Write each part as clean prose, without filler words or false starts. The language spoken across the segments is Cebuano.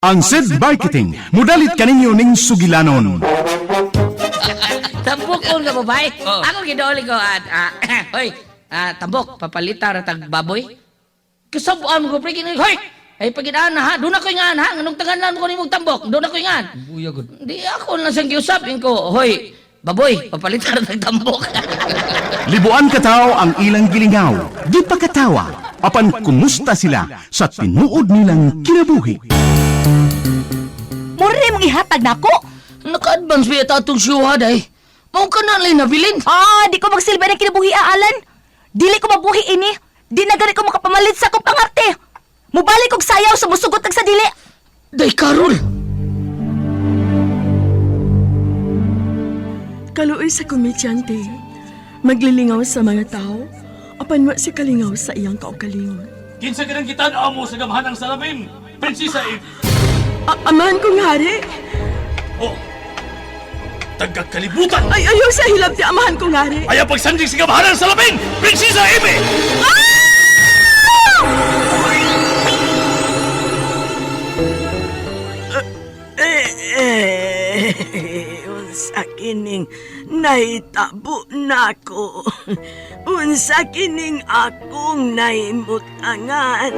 Ang SED Marketing, mudalit kaninyo ning sugilanon. Tambok ko nga babae. Ako gidooli ko at hoy, tambok papalita ra tag baboy. Kasab-an ko pre kini hoy. Ay pagidaan na ha, doon ako ingan ha, nganong tanganan ko nimong tambok, doon ako ingan. Buya gud. Di ako lang siyang giusap ko, hoy, baboy, papalita ra tag tambok. Libuan kataw ang ilang gilingaw, di pa katawa, apan kumusta sila sa tinuod nilang kinabuhi. Mura mong ihatag nako. Naka-advance ba yata atong siyuha day? Mao ka na lang nabilin. Ah, di ko magsilbi ng kinabuhi Alan. Dili ko mabuhi ini. Di na gani ko makapamalit sa akong pangarte. Mubalik og sayaw sa musugot ag sa dili. Day Karol. Kaluoy sa komedyante, maglilingaw sa mga tao, apan wa si kalingaw sa iyang kaugalingon. Kinsa ka nang gitan-aw mo sa gamhanang salamin, Prinsesa Eve. Amahan kong hari, Oh, tagakalibutan! ay ayaw sa hilabti amahan kong hari. Ayaw pagsandig sa gamhanang salamin, Prinsesa Eve! Eh, unsa kining nahitabo nako. Unsa kining akong nahimutangan.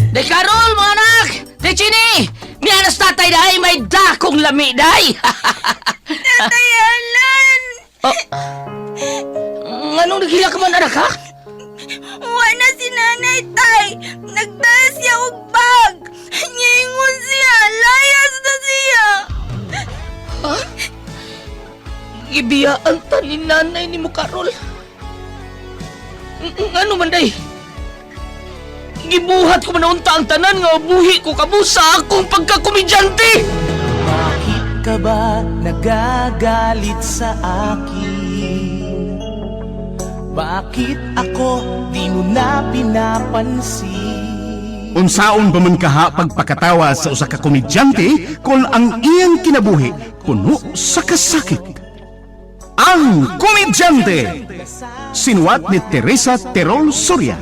Day Karol, mga anak! Day Chini! Mianas tatay day, may dakong lami day! Tatay Alan! Oh. Nganong naghila ka man anak ha? Wala si nanay tay. Nagdala siya og bag. Niingon siya, layas na siya. Gibiyaan ta ni nanay ni mo Karol. Ngano man day? Gibuhat ko man unta ang tanan nga buhi ko kamo sa akong pagkakomedyante! Bakit ka ba nagagalit sa akin? Bakit ako di mo na pinapansin? Unsaon ba man kaha pagpakatawa sa usa ka komedyante kung ang iyang kinabuhi puno sa kasakit? Ang Komedyante! Sinuwat ni Teresa Terol Soria.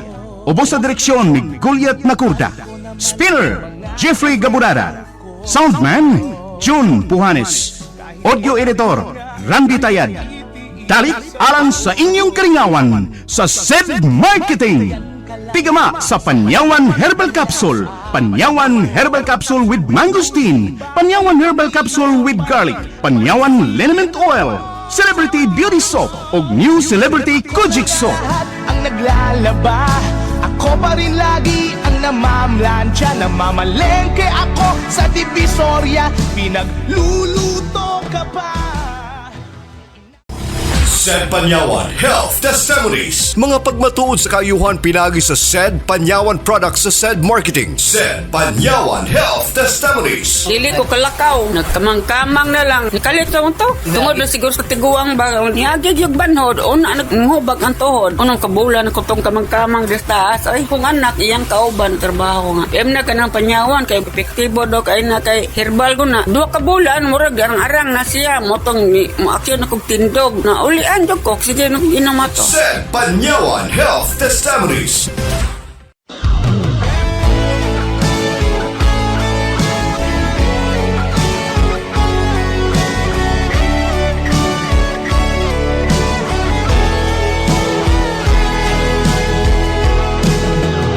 Ubos sa direksyon ni Goliath Nakurda. Spinner, Jeffrey Gaburada. Soundman, June Puhanes. Audio editor, Randy Tayad. Dalit alang sa inyong karingawan sa SED Marketing. Tigama sa Panyawan Herbal Capsule, Panyawan Herbal Capsule with Mangosteen, Panyawan Herbal Capsule with Garlic, Panyawan Liniment Oil, Celebrity Beauty Soap ug New Celebrity Kojic Soap. Lahat ang naglalaba, ako pa rin lagi ang namamlansya. Namamalengke ako sa Divisoria, pinagluluto ka pa. SED Panyawan Health Testimonies. Mga pagmatuod sa kaayuhan pinagi sa SED Panyawan Products sa SED Marketing. SED Panyawan Health Testimonies. Dili ko kalakaw, nagkamang-kamang na lang. Nikalito mo to. Tungod na siguro sa tiguang ba, niagig yung banhod, una naghubag ang tuhod. Unang kabulan ko tong kamang-kamang des taas. Ay, kung anak, iyang kauban, trabaho nga. Em na ka ng panyawan, kay epektibo do, kay na kay herbal ko na. Duha ka bulan, murag, arang-arang na siya. Motong, moakyon na kog tindog. Na ulian jud ko, sige na kong inamato. SED Panyawan Health Testimonies.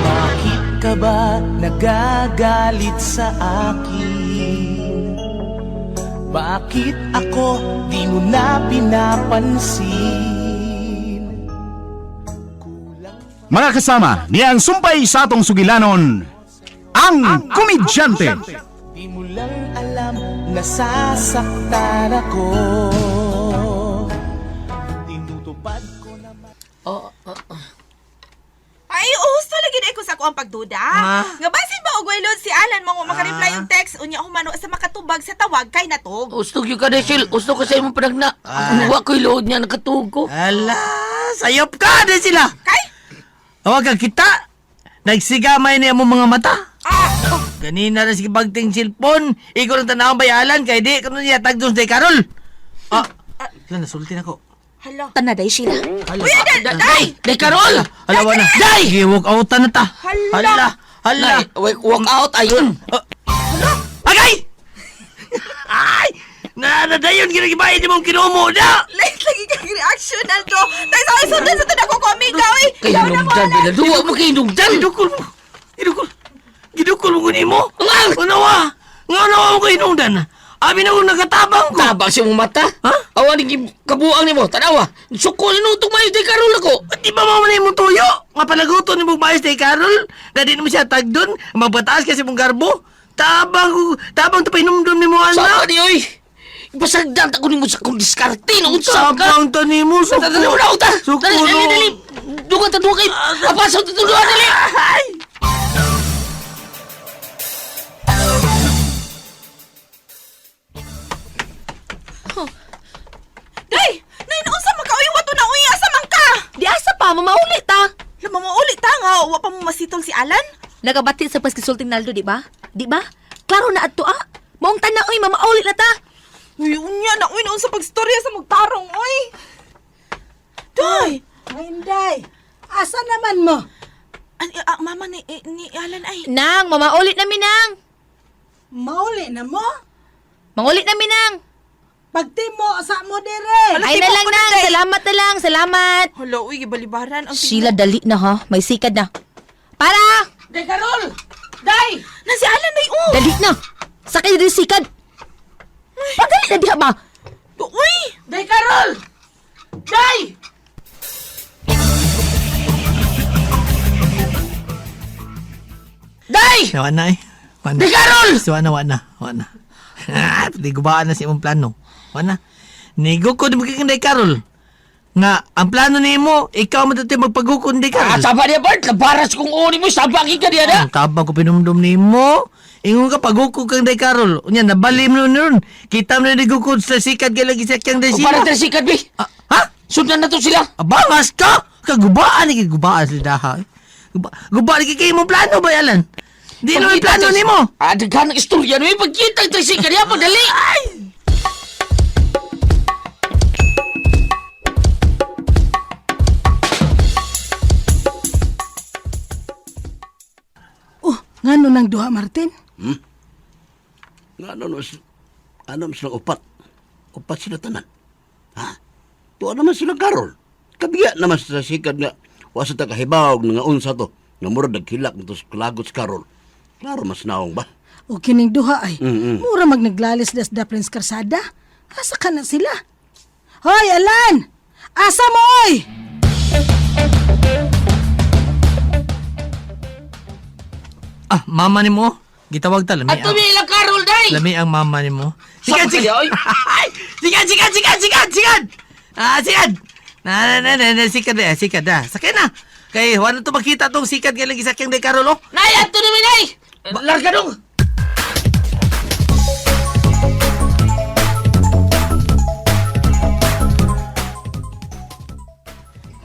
Bakit ka ba nagagalit sa akin? Bakit ako di mo na pinapansin? Mga kasama, niya ang sumpay sa atong sugilanon, ang Komedyante. Di mo lang alam nasasaktan ako. Tinutupad ko naman. Ay, uhusto lagi na ko sa ako ang pagduda. Nga basin ba og load si Alan mga makareply yung text unya humano sa makatubag sa tawag kay natog. Usto gyud ka Deshil, usto ko sa imong panagna. Wa ko'y load niya nakatuog ko. Ala, sayop ka din sila. Kay? Huwag kang kita. Nagsigamay na mo mga mata. Ah, oh, Ganina na sige bagting silpon. Ikaw lang tanawang bayalan kay di kuno niya tagdos day Karol. Ah, wala nasulti na ko. hala. Tanaday sila. Uy, day, day! Day Karol! Hala wala. Day! Sige, walk out na ta. Hala. Hala. Hala. Nay, walk out ayun. Agay! dayon ginagibayad imong kinumo da. Late lagi kag reaction, Aldo. Tay, sa sundan sa tanan ko ko amiga, oy. Kay hinungdan, bila. Duwa mo kay hinungdan. Gidukol mo. Gidukol. Gidukol mo nimo. Ang! Unawa. Nga unawa mo ko hinungdan. Abi na ko nagatabang ko. Tabang siya mong mata. Ha? Awa ni kabuang nimo. Tanawa. Suko ni nung tumayos di karol ako. Di ba mo na imong tuyo? Nga palaguto ni mong maayos kay Carol? Nga di naman siya tagdon, mabataas kasi mong garbo. Tabang ko, tabang to pahinumdum ni mo Sama anak. ni oy. Ipasagdan ta ko nimo sa akong diskarte no unsa ka. Tabang to ni mo, suko. Dali na ta. Suko Dali dali no. dali. Dugan ta duha kay. Apasaw ta duha dali. Ay! Day, nay naunsa man ka oy, wato na oy, asa man ka? Di asa pa, mamauli ta. Lama mo ulit ta nga wa pa mo masitol si Alan. Nagabati sa paskisulting Naldo, di ba? Di ba? Klaro na adto ah. Maong tanan oy, mamauli na ta. Uy, unya na uy, naunsa pagstorya sa magtarong oy. Day, Inday, asa naman mo? an, mama ni, ni Alan ay. Nang, mamauli na mi nang. Mauli na mo? Manguli na mi nang. Pagtimo sa mo dire. Ala, Ay na tibok lang ko na, nang, Day. salamat na lang, salamat. Hala, uy, gibalibaran ang Sheila, dali na ha. May sikad na. Para! Day Karol. Day. Na si Alan ay oh. Dali na! Sakay din sikad! Pagdali na diha ba? Uy! Day Karol. Day. Day! Wa na eh. Wa na. Day Karol! Wa na, wa na, wa na. Ah, di gubaan na sa imong plano. Wa na. Nigukod mo kay Day Carol. Nga, ang plano nimo, ikaw man dito magpagukod Day Ah, Carol. saba niya Bart. Labaras kung uni mo. Saba ka niya na. Ang tabang ko pinumdum nimo. Ingon ka pagukod kang Day Carol. Unya nabalim no nun. Kita mo na nigukod sa sikat kay lagi sa kang Day Para Sheila. tayo sikat, bi. Ah, ha? Sundan na to sila. Abangas ka! Kagubaan ni kagubaan sila daha. Guba, gubaan kay kay imong plano ba yalan? Di naman plano nimo. Ah, daghan ang istorya no. Pagkita tayo sikat niya, pagdali. Ay! Oh, ngano nang duha Martin? Nga ano, no, ano sila upat? Upat sila tanan. Ha? Tuwa naman sila Karol. Kabiya naman sa sikat nga wa sa takahibawog nga unsa to. Nga murag nagkilak nito sa kalagot sa Karol. Klaro mas naong ba? O kining duha ay. Mm-mm. Mura mag naglalis das da Prince Karsada. Asa ka na sila? Hoy, Alan! Asa mo oy? Ah, mama nimo. Gitawag ta lami. Ato mi ilang Karol, day! Lami ang mama nimo. Sama Sikat, ka sikat. niya, oy. Sikat, sikat, sikat, sikat, sikat. Ah, sikat. Na na na na, na sikat na, sikat na. Sakay na. Kay wala to makita tong sikat kay lagi sakyang Day Carol oh. Nay, ato na mi, nay! Larga dong!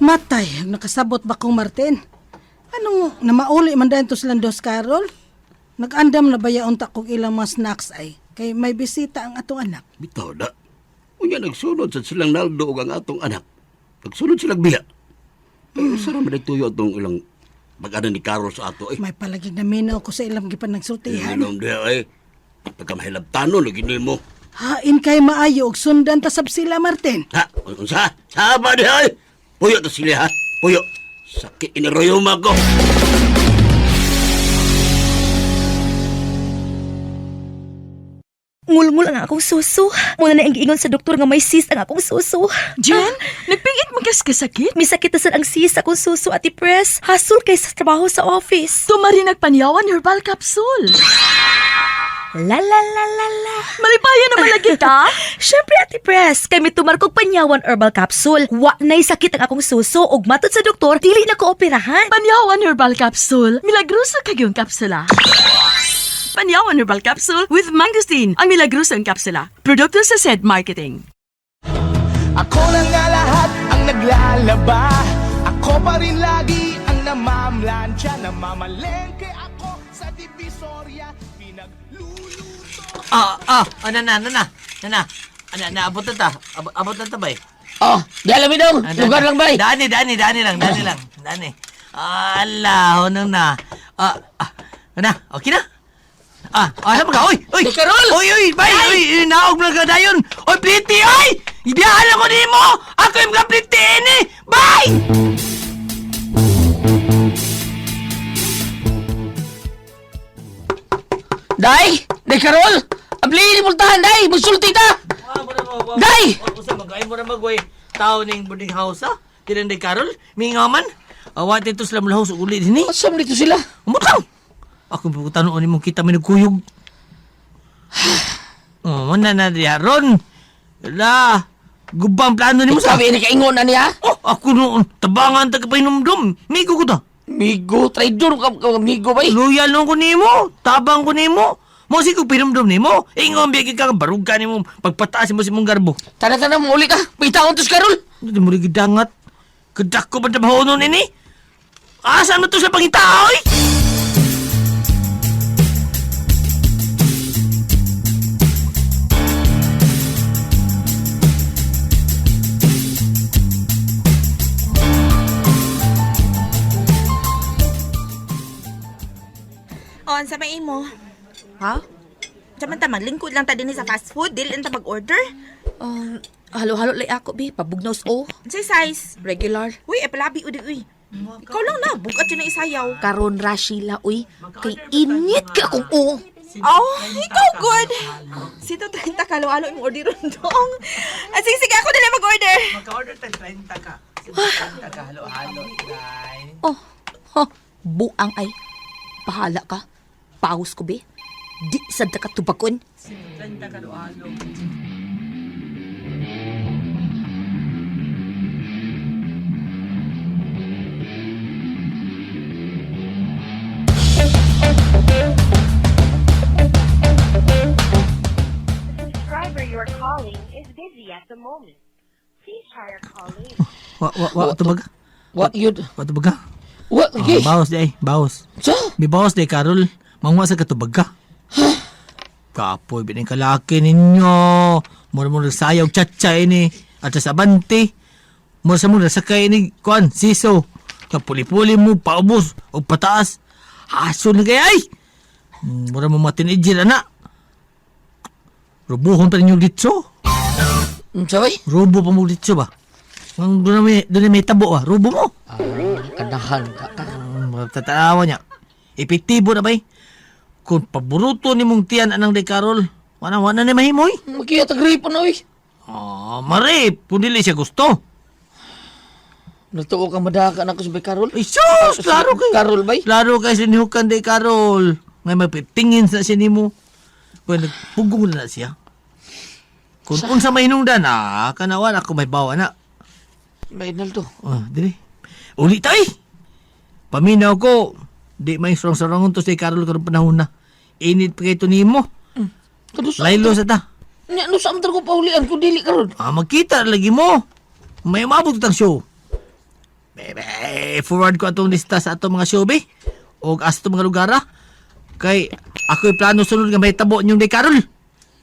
Matay, nakasabot ba kong Martin? Anong namauli man dayon to silang dos Carol? Nag-andam na ba yaon ta kog ilang mga snacks ay? Kay may bisita ang atong anak. Bitaw na. Unya nagsunod sa silang Naldo ug ang atong anak. Nagsunod silang biya. Ay, usa ra man nagtuyo atong ilang pag-ana ni Karol sa ato eh. May palagig na minaw ko sa ilang gipanagsultihan. Inom diha ay. Pagkamahilabtanon lagi nimo. Hain kay maayo og sundan ta sab sila Martin. Ha? Unsa? Saba diha ay. Puyo to sila ha. Puyo. Sakit inarayuma ko. Ngulngul ang akong suso. Muna na ang giingon sa doktor nga may cyst ang akong suso. Jen, nagpingit man kas kasakit? May sakit na sad ang cyst sa akong suso at press. Hasol kay sa trabaho sa office. Tumari nagpanyawan herbal capsule. La la la la la. Malipayan naman lagi ta. Syempre, Ate Press, kay mitumar kog panyawan herbal capsule. Wa na'y sakit ang akong suso ug matod sa doktor, dili na ko operahan. Panyawan herbal capsule. Milagroso kagyong kapsula. Panyawan herbal capsule with mangosteen. Ang milagrosong kapsula. Produkto sa SED Marketing. Ako na nga lahat ang naglalaba. Ako pa rin lagi ang namamlansya. Namamalengke ako sa Divisoria. Pinagluluto. Ah, ah, ah, na na na na. Na na. Ana, na abot na ta. Abot na ta bay. Oh, di alam dong. Ah, Lugar lang, bay. Dani, dani, dani lang, dani lang. Dani. Ala, honong na. Ah, ah, na, okay na. Ah, ah, ah, ka? Oy, oy. Di Karol! Oy, oy, bay, oy, oy, naog lang ka dayon. Oy, pliti, oy! Ibiyahan ako nimo. Ako yung mga pliti ini. Bay! Day! Day Karol! Abli ni multahan, day! Musulti ta! Day! Usa magay mo ra magoy tao ning boarding house ah. Tinan day Karol, mingaman. Awa dito sila mulahos ug uli dinhi. Asa man dito sila? Umutang. Ako putan ni mong kita may nagkuyog. Oh, man na na diha ron. La, gubang plano nimo sa. Ikaw ini kaingon na niya? Oh, ako noon, tabangan ta ka pahinumdum. Migo ko ta. Migo, traidor ka, ka migo bay. Loyal nung ko nimo, tabang ko nimo. Mo si ko pinumdum nimo. Ingon biyag ka barug ka nimo pagpataas mo si mong garbo. Tana tana mo uli ka. Pitaon to si Karol. Hindi mo rin gidangat. Kadak ko ba tabahonon ini? Asa mo to sa pangita, oy? O, sa may imo. Ha? Samantang maglingkod lang ta dinhi sa fast food, dili lang ta mag-order. Halo-halo lay ako, bi. Pabugnaws o. Unsay size? Regular. Uy, eh palabi udi uy. Ikaw lang na, bugat yun ang isayaw. Karon ra Sheila, uy. Kay init ka akong o. Oh, ikaw good. Sito 30 kalo-alo imong order dong. Ah, sige, sige, ako dili mag-order. Magka-order tayo 30 ka. 30 ka, halo-halo. Oh, ha, buang ay. Bahala ka. Paus ko, be. Di sad ka tubakon. 30 ka, halo-halo. Wa wa wa tubag. Wa yun. Wa tubag ka. Wa, Oh, okay. bawas di ay, bawas. Sa? May bawas di Karol. Manguha sa katubag ka. Kapoy, bining kalaki ninyo. Mura mo nagsayaw, tsa ini. At sa abante. Mura sa mo nasakay ini, kuan, siso. Kapuli-puli mo, paubos, o pataas. Haso na kay ay! Mura mo mga teenager, ana. Rubuhon pa ninyo ditso. Unsa bay? Rubo pa mo ditso ba? Ang doon na may tabo ah. Rubo mo. Ah, kanahan ka ka. Tatanawa niya. Epektibo na bay. Kung paboruto ni mong tiyan anang de Karol, wana wana ni mahimoy. Makiya ta gripo na uy. Ah, mare, kung dili siya gusto. Natuo ka madaka na ko sa bay Karol. Ay, sus, klaro kay. Karol bay. Klaro kay sinihukan de Karol. Ngay magpitingin sa siya nimo. Kung nagpugong na na siya. Kung unsa may hinungdan, kanawan ako may bawa na. May to. Oh, dili. Uli tay. Paminaw ko. Di may sarong-sarongon to si Karol karong panahon na. Init pa kay to nimo. Kadusa. Laylo sa ta. Nya no sa amtar ko paulian ko dili karon. Ah, magkita lagi mo. May umabot tang show. Bebe, forward ko atong lista sa atong mga show, be. O asa atong mga lugar, ah. Kay, ako'y plano sunod nga may tabo niyong ni Karol.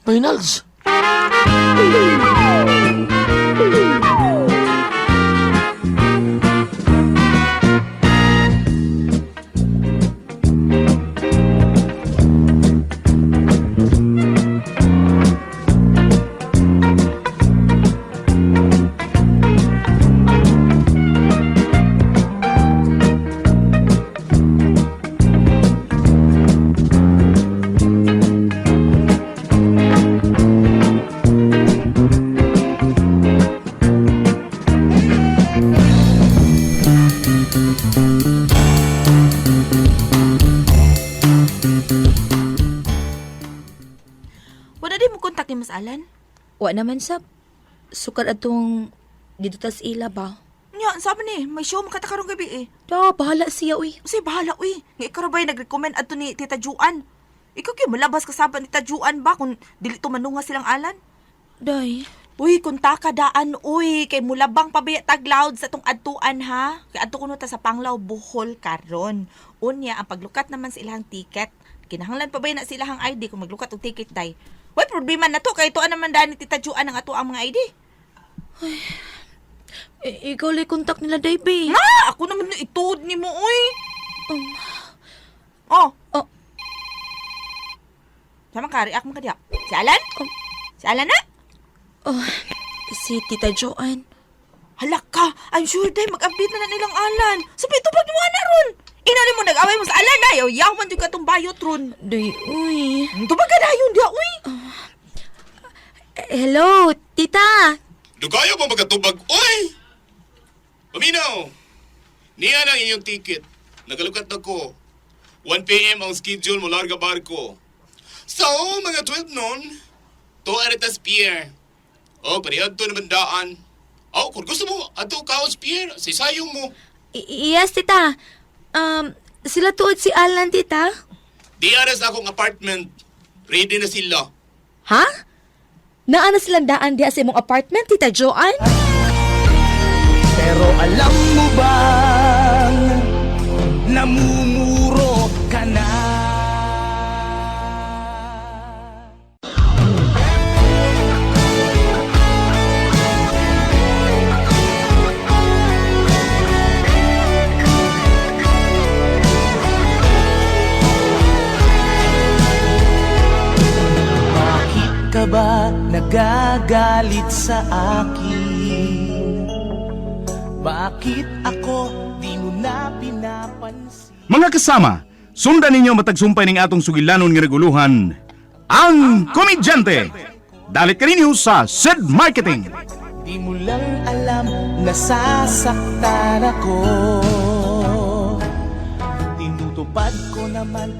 Finals. Wala di mo kontak ni Mas Alan. Wa naman sab. Sukad atong dito tas ila ba? Nya, sabi ni, may show makata karong gabi eh. Da, bahala siya, uy. Unsay bahala uy. Nga ikaw ra ba nag-recommend adto ni Tita Juan? Ikaw kay malabas kasaba ni Tita Juan ba kung dili to manunga silang Alan? Day. Uy, kunta ka daan, uy. Kay mulabang pabiya tag loud sa tong adtuan, ha? Kay adto kuno ta sa Panglao, Bohol, karon. Unya, ang paglukat naman sa ilang ticket. Kinahanglan pa ba na sila ang ID kung maglukat og ticket, day? Uy, problema na to. Kay tuan naman daan ni Tita Juan ang ato ang mga ID. Eh, ikaw lay kontak nila, day, be. Na! Ako naman na ituod ni mo, uy. Oh, Oh. Sama ka, react mo ka diha. Si Alan? Si Alan na? Oh, si Tita Joanne. Hala ka, I'm sure day mag-update na na nilang Alan. Sabi ito pag na ron. Ina mo nag-away mo sa Alan na. Yaw, yaw man jud ka tong bayot ron. Day, uy. Tubag ka dayon diha, uy. Hello, Tita. Dugayo mo magkatubag, oy! Paminaw! Niya lang inyong ticket. Nagalukat na ko. 1 p.m. ang schedule mo larga barko. So, mga 12 noon, to aretas pier. Oh, parehad to naman daan. Oh, kung gusto mo, ato kaos pier, sisayong mo. Yes, Tita. Sila tuod si Alan, Tita. Di aras akong apartment. Ready na sila. Ha? Naa na silang daan diha sa imong apartment, Tita Joanne? Pero alam mo bang namumuro ka na? Bakit ka ba nagagalit sa akin? Bakit ako di mo na pinapansin? Mga kasama, sundan ninyo matagsumpay ning atong sugilanon nga reguluhan, ang Komedyante. Dalit kaninyo sa Sid Marketing. Di mo lang alam nasasaktan ako. Tinutupad ko naman